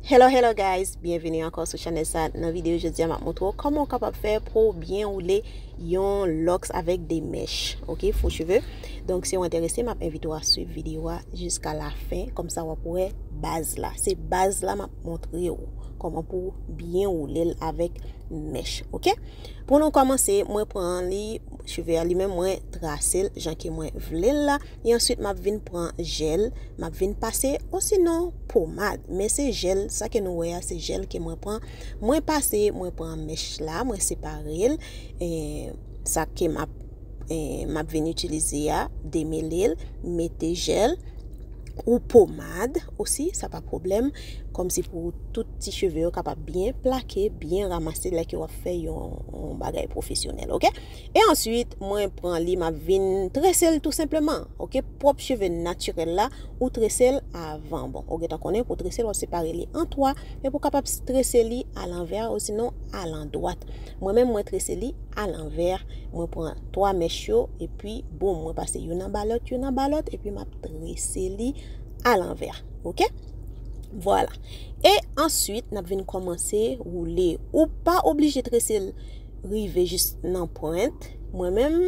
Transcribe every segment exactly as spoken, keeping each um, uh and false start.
Hello, hello guys, byenveni ankò sou chanèl sa. Nan videyo jodi a, m ap montre w kòman w kapab fè pou w byen woule yon lòks avèk de mèch, ok, fo cheve. Donk, si w enterese, m ap envite w a swiv videyo a jiska la fen, kòmsa w ap wè baz la. Se baz la m ap montre w kòman pou w byen woule l avèk mèch, ok? Pou nou kòmanse, mwen pran li, cheve a li menm, mwen trase l jan ke mwen vle l la. E answit, m ap vin pran jèl, m ap vin pase, osinon pomad. Men se jèl, sa ke nou wè a, se jèl ke mwen pran. Mwen pase, mwen pran mèch la, mwen separe l. E, sa ke m ap, e, m ap vin itilize a, demele l, mete jèl, ou pomad osi, sa pa pwoblèm. Kòmsi pou tout ti cheve yo kapab byen plake, byen ramase lè ke w ap fè yon, yon bagay pwofesyonèl, ok? E answit, mwen pran li, m ap vin trese l tou senpleman, ok? Pwòp cheve natirèl la, ou trese l avan. Bon, ou gentan konnen, pou trese l, w ap separe li an twa, e pou kapab s-, trese li alanvè, osinon alandwat. Mwen menm, mwen trese li alanvè, mwen pran twa mèch yo, epi, boum, mwen pase youn anba lòt, youn anba lòt, epi m ap trese li alanvè, ok? Vwala. E answit, n ap vin kòmanse woule. Ou pa oblije trese l rive jis nan pwent. Mwen menm,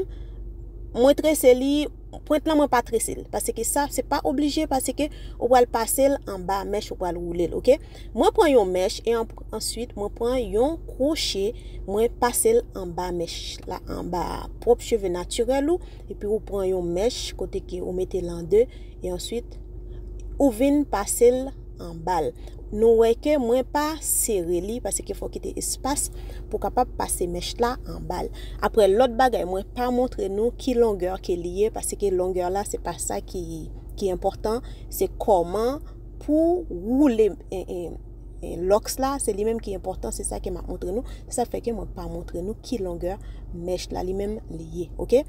mwen trese li, pwent lan mwen pa trese l. Paske sa, se pa oblije, paske ou pral pase l anba mèch, ou pral woule l, ok? Mwen pran yon mèch e an-, answit, mwen pran yon kwoche, mwen pase l anba mèch la, anba pwòp cheve natirèl ou, epi ou pran yon mèch kote ke ou mete l an de, e answit, ou vin pase l anba l. Nou wè ke mwen pa sere li, paske fò kite espas pou kapab pase mèch la anba l. Apre, lòt bagay, mwen pa montre nou ki longè ke li ye, paske longè la, se pa sa ki, ki enpòtan, se kòman pou woule, e, e, e, lòks la, se li menm ki enpòtan, se sa ke m ap montre nou. Se sa fè ke mwen pa montre nou ki longè mèch la li menm li ye, ok?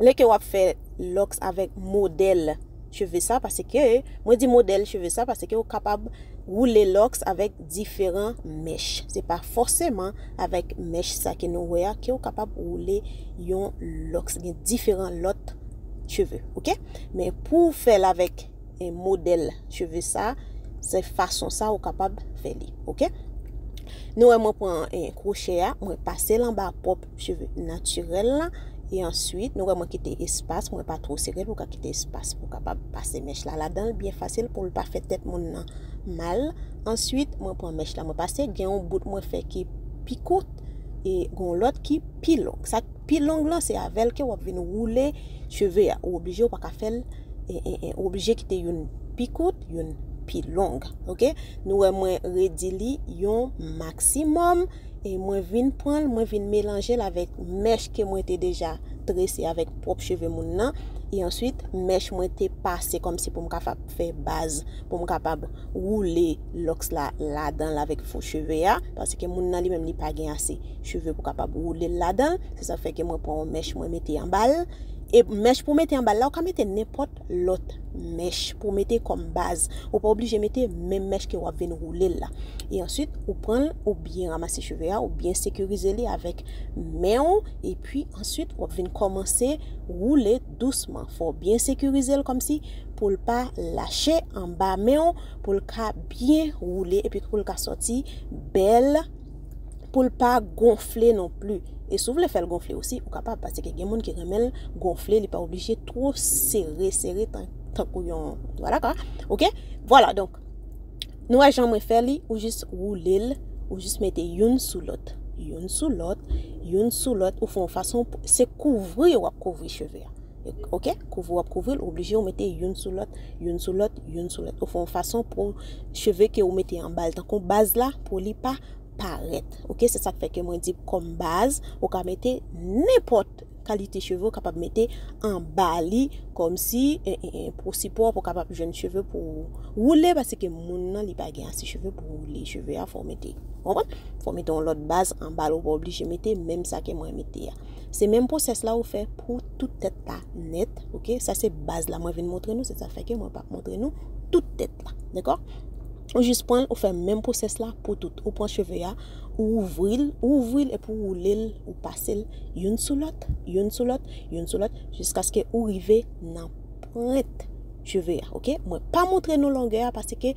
Lè ke w ap fè lòks avèk modèl cheve sa, paske, mwen di modèl cheve sa, paske ou kapab woule lòks avèk diferan mèch. Se pa fòseman avèk mèch sa ke nou wè a ke ou kapab woule yon lòks. Gen diferan lòt cheve, ok? Men pou w fè l avèk, e, modèl cheve sa, se fason sa ou kapab fè li, ok? Nou wè mwen pran, e, kwochè a, mwen pase l anba pwòp cheve natirèl la, e answit, nou wè mwen kite espas, mwen pa twò sere l, ou ka kite espas pou kapab pase mèch la ladan l, byen fasil pou l pa fè tèt moun nan mal. Answit, mwen pran mèch la, mwen pase, gen yon bout mwen fè ki pi kout, e gen yon lòt ki pi long. Sa k pi long lan, se avè l ke w ap vin woule cheve a. Ou oblije, ou pa ka fè l, e, e, e, ou oblije kite youn pi kout, youn pi long, ok? Nou wè mwen redi li yon maksimòm, e mwen vin pran l, mwen vin melanje l avèk mèch ke mwen te deja trese avèk pwòp cheve moun nan, e answit, mèch mwen te pase kòmsi pou m kapab fè baz, pou m kapab woule lòks la ladan l avèk fo cheve a, paske moun nan li menm li pa gen ase cheve pou kapab woule l ladan l, se sa fè ke mwen pran yon mèch mwen mete anba l, e mèch pou mete anba l la, ou ka mete nenpòt lòt mèch pou mete kòm baz. Ou pa oblije mete menm mèch ke w ap vin woule l la. E answit, ou pran l, ou byen ranmase cheve a, ou byen sekirize li avèk men w, epi answit, w ap vin kòmanse woule dousman. Fò w byen sekirize l kòmsi pou l pa lache anba men w, pou l ka byen woule, epi pou l ka sòti bèl, pou l pa gonfle non pli. E si w vle fè l gonfle osi, ou kapab, paske gen moun ki renmen l gonfle, li pa oblije twò sere, sere tan, tankou yon, vwala kwa. Ok? Vwala, donk, nou wè jan mwen fè li, ou jis woule l, ou jis mete youn sou lòt, youn sou lòt, youn sou lòt, ou fè yon fason, pou- se kouvri w ap kouvri cheve a. Ok? Kouvri w ap kouvri l, ou oblije ou mete youn sou lòt, youn sou lòt, youn sou lòt. Ou fè yon fason pou cheve ke ou mete anba l, tankou baz la, pou li pa parèt. Ok? Se sa k fè ke mwen di kòm baz, ou ka mete nenpòt kalite cheve ou kapab mete anba li, kòmsi, e, e, e, pou sipò, pou kapab jwenn cheve pou woule, paske moun nan li pa gen ase cheve pou woule cheve a, fò w mete. Ou konprann? Fò w mete yon lòt baz anba l, ou pa oblije mete menm sa ke mwen mete a. Se menm pwosès la ou fè pou tout tèt la nèt, ok? Sa se baz la mwen vin montre nou, se sa fè ke mwen pa montre nou tout tèt la, dakò? Ou jis pran l, ou fè menm pwosès la pou tout. Ou pran cheve a, ou ouvri l, ou ouvri l epi ou woule l, ou pase l youn sou lòt, youn sou lòt, youn sou lòt, jiskaske ou rive nan pwent cheve a, ok? Mwen pa montre nou longè a paske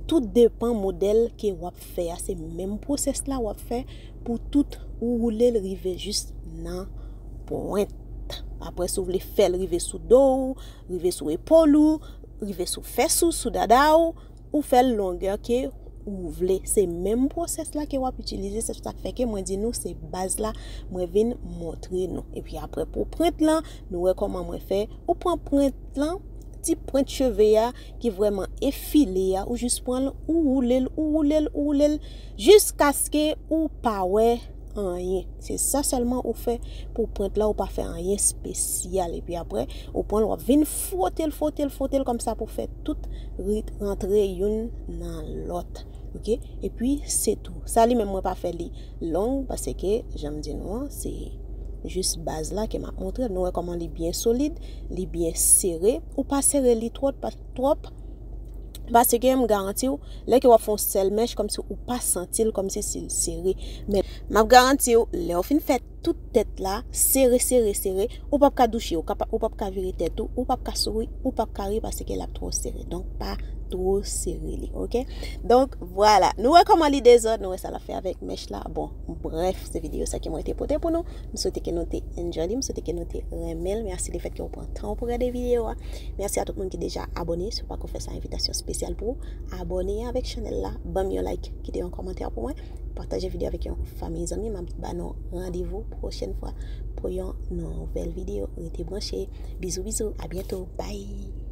Tout depan modèl ke w ap fè a, se menm pwosès la w ap fè pou tout ou woule l rive jis nan pwent. Apre, si w vle fè l rive sou do w, rive sou epòl ou, rive sou fès ou, sou dada w, ou fè l longè ke ou vle. Se menm pwosès la ke w ap itilize, se sa k fè ke mwen di nou se baz la mwen vin montre nou. Epi apre pou pwent lan, nou wè kòman mwen fè. Ou pran pwent lan, ti pwent cheve a ki vrèman efile a, ou jis pran l, ou woule l, ou woule l, ou woule l, jiskaske ou pa wè anyen. Se sa sèlman ou fè pou pwent la, ou pa fè anyen espesyal. Epi apre, ou pran l, w ap vin fwote l, fwote l, fwote l kòmsa pou fè tout ri- rantre youn nan lòt. Oke? Epi se tou. Sa li menm mwen pa fè li long, paske jan m di nou an, se jis baz la ke m ap montre. Nou wè kòman li byen solid, li byen sere. Ou pa sere li twòp, pa- twòp, paske m garanti w, lè ke w ap fè yon sèl mèch, kòmsi ou pa santi l, kòmsi si l sere. Men m ap garanti w, lè w fin fè tout tèt la, sere, sere, sere, ou p ap ka douche, ou ka pa- ou p ap ka vire tèt ou, ou p ap ka souri, ou p ap ka ri paske l ap twò sere. Donk, pa twò sere li, oke? Donk, vwala. Nou wè kòman li dezòd, nou wè sa l ap fè avèk mèch la. Bon, brèf, se videyo sa ke mwen te pote pou nou. M swete ke nou te enjoy li, m swete ke nou te renmen l. Mèsi lefèt ke w pran tan w pou gade videyo a. Mèsi a tout moun ki deja abòne. Si w pako fè sa, envitasyon espesyal pou w abòne avèk chanèl la. Ban m yon like, kite yon kòmantè pou mwen. Pataje videyo avèk yon fanmi zanmi. M ap ba nou randevou pwochèn fwa pou yon nouvèl videyo. Rete branche. Bizou, bizou. A byento. Bye.